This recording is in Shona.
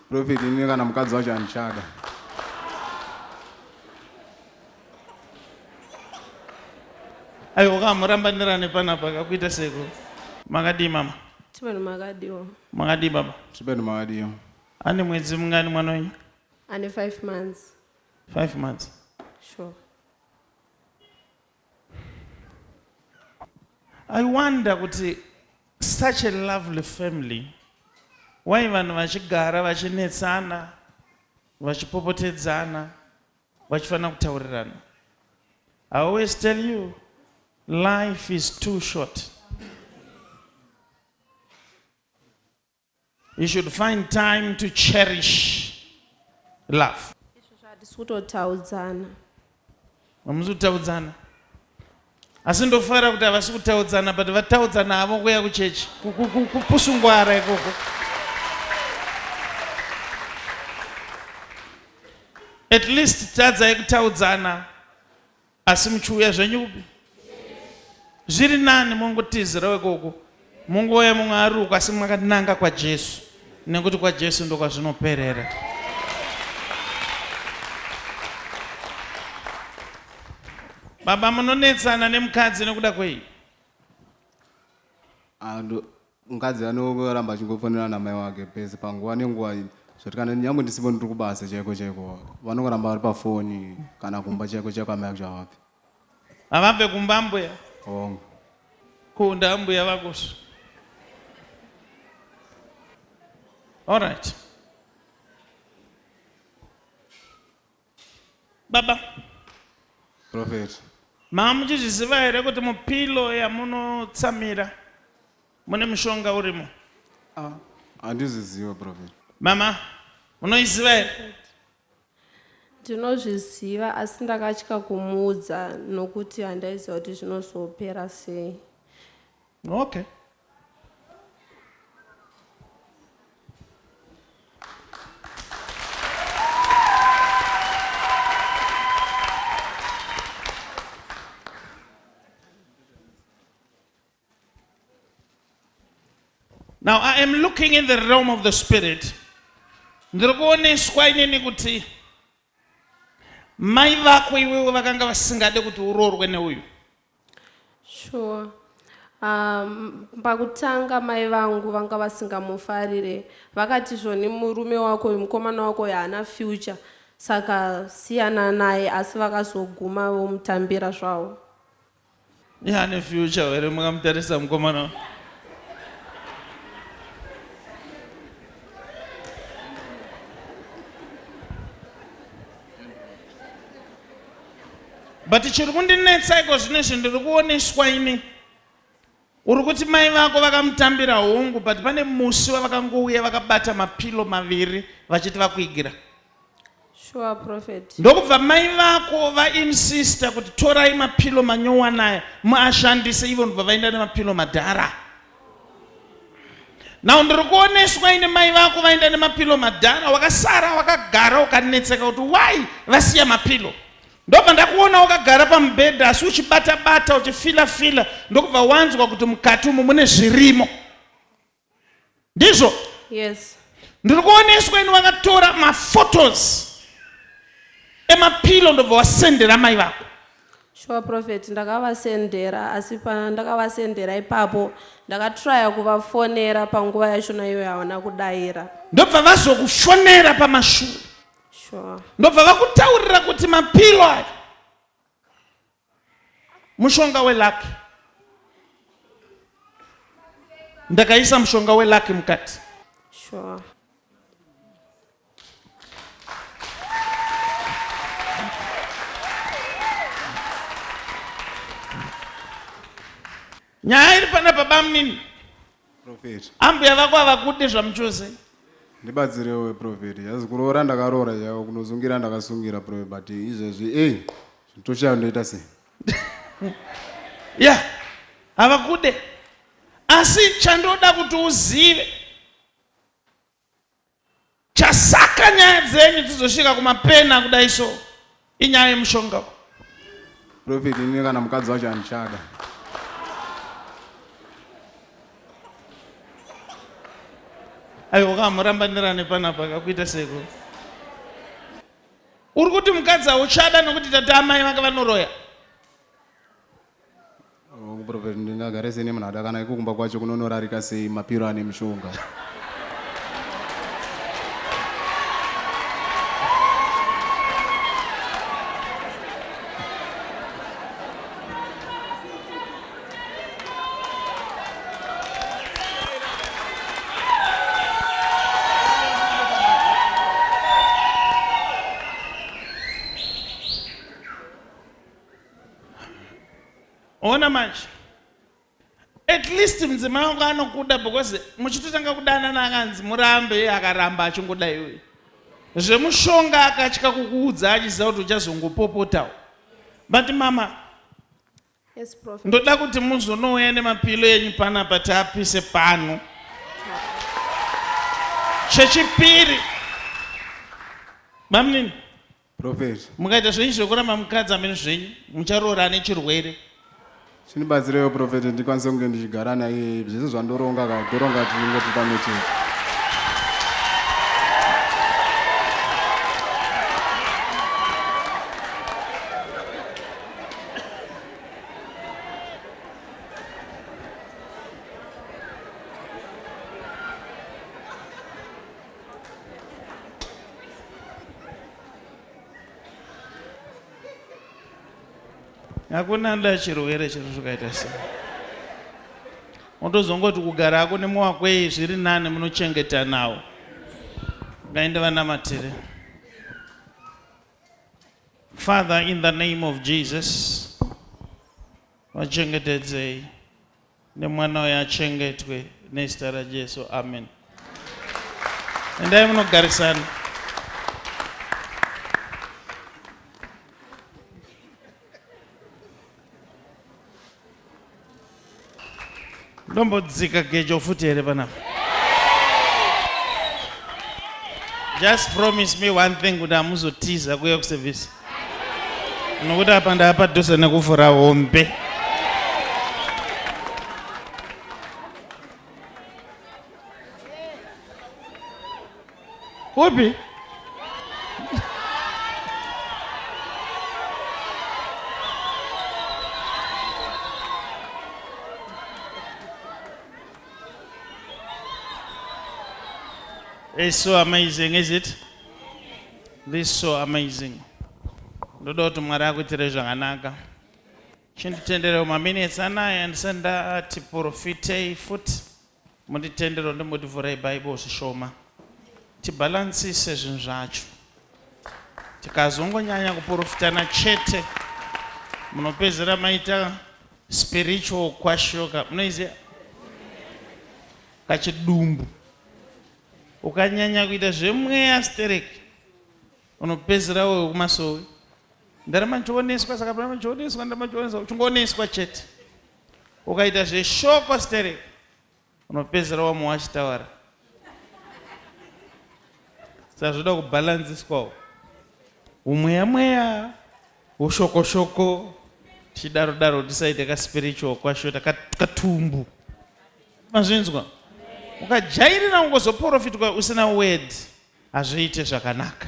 Prophet ini kana mukadzi wacho handichada. Aiwa kamurambanirane panapa kakuita seko. Makadii mama? Tibeni makadiwa. Makadii baba? Tibeni makadiwa. Ane mwedzi mungani mwana wenyu? Ane 5 months. 5 months. Sure. I wonder kuti such a lovely family why vanhu vachigara vachinetsana vachipopotedzana vachifanira kutaurirana. I always tell you life is too short. You should find time to cherish love. Izvozvo hatisi kutotaudzana. Hamusi kutaudzana. Asi ndofara kuti havasi kutaudzana but vataudzana havo kuya kuchechi. Kupusungwara ikoko. At least tadzai kutaudzana asi muchiuya zvenyu kupi zviri nani mongotizirawo ikoko mongouya mumwe ari uko asi makananga kwajesu nekuti kwajesu ndokwazvinoperera baba munonetsana nemukadzi nekuda kwei Ah, mukadzi anoramba achingofonera namai wake pese panguva nenguva zvoti kana nyangwe ndisipo ndiri kubasa chaiko chaiko vanongoramba vari pafoni kana kumba chaiko chaiko amai vacho havabvi havabve kumba ambuya hongu kunda ambuya vakoso allright Baba. Prophet. Mama muchizviziva here kuti mupilo yamunotsamira mune mushonga urimo? Ah, handizviziva prophet. Mama, munoiziva here? Ndinozviziva asi ndakatya kumuudza nokuti handaiziva kuti zvinozopera sei. Okay. Now I am looking in the realm of the spirit. Ndiri kuoneswa inini kuti Mai vako iwewe vakanga vasingade kuti uroorwe neuyu. Sure. Um, pakutanga mai vangu vanga vasingamufarire vakati zvoni murume wako uyu mukomana wako uyu haana future saka siyana naye asi vakazoguma vomutambira zvavo. Iye ane future here mukamutarisa mukomana but chiri kundinetsa iko zvino izvi ndiri kuoneswa ini uri kuti mai vako vakamutambira hongu but pane musi wavakangouya vakabata mapilo maviri vachiti vakuigira Sure, prophet. Ndokubva mai vako vainsista kuti torai mapilo manyowani aya muashandise ivo ndobva vaenda nemapilo madhara. Now ndiri kuoneswa ine mai vako vaenda nemapilo madhara wakasara wakagara ukanetseka kuti why vasiya mapilo. Ndobva ndakuona wakagara pamubhedha asi uchibata bata uchifila fila ndokubva wanzwa kuti mukati umu mune zvirimo. Ndizvo? Yes. Ndiri kuoneswa ini wakatora maphotos emapilo ndobva wasendera mai vako. Sure prophet, ndakavasendera asi pandakavasendera ipapo ndakatraya kuvafonera panguva yachona iyoyo havana kudaira. Ndobva vazokufonera pamashure. Sure. Ndobva vakutaurira kuti mapilo aya mushonga welucky ndakaisa mushonga welucky mukati sure. Nyaya iri panapa bamunini. Prophet. Ambuya vako havakude zvamuchose. Ndibatsirewo prophet. Yazi kuroora ndakaroora chako kunosungira ndakasungira prophet but izvezvi eh toshaya ndoita sei? Yeah. Havakude. Asi chandoda kuti uzive Chasaka nyaya dzenyu dzizosvika kumapena kudai so inyaya yemushonga. Prophet ini kana mukadzi wacho handichada. Aiwa kamurambanirane panapa kakuita seko. Uri kuti mukadzi hauchada nokuti tati amai vanga vanoroya. Oh, Prophet ndingagare sei nemunhu ada kana iko kumba kwacho kunonorarika sei mapiro ane mishonga. Ona manje at least mudzimai wangu anokuda because muchitotanga kudanana akanzi murambe iye akaramba achingoda iwe zvemushonga akatya kukuudza achiziva kuti uchazongopopotawo but mama Yes, Prophet. Ndoda kuti muzonouya nemapilo enyu panapa tiapise pano. Chechipiri, bamunini, Prophet, mukaita zvenyu zvekuramba mukadzi amene zvenyu mucharoora ane chirwere. chindibatsirewo Prophet ndikwanise kunge ndichigara naye zvese zvandoronga ka toronga tingoti pamwe chete. Hakuna anoda chirwere chero zvikaita sei. Unotozongoti kugara hako nemuwakwei zviri nani munochengetanawo. Ngaende vanamatire. Father, in the name of Jesus, vachengetedzei nemwana uyo achengetwe nezita raJesu. Amen. Endai munogarisana. Ndombodzika gejo futi here panapa? Just promise me one thing kuti hamuzotiza kuuya kuservice. Nokuti apa ndaapadhuze nekuvhura hombe. Kupi? It's so amazing, is it? This is so amazing. Ndoda kuti Mwari akuitire zvakanaka. Chinditenderewo maminitsi anaya ndisati ndati profitei futi. Munditendero ndimboti vhurai Bible zvishoma tibhalansise zvinhu zvacho. Tikazongonyanya kuporofitana chete munopedzera maita spiritual kwashoka munoiziva kachidumbu. Ukanyanya kuita zvemweya stereki unopedzera wewe kumasowe. Ndaramba ndichioneswa saka ndaramba ndichioneswa ndaramba ndichioneswa uchingooneswa chete. Ukaita zveshoko stereki unopedzera wamuwachitawara saka zvoda kubhalanziswawo umweya mweya ushoko shoko tichidaro daro tisaite kaspiritual kwashota katumbu mazvinzwa ukajairira ungozoprofitwa usina word hazviite zvakanaka.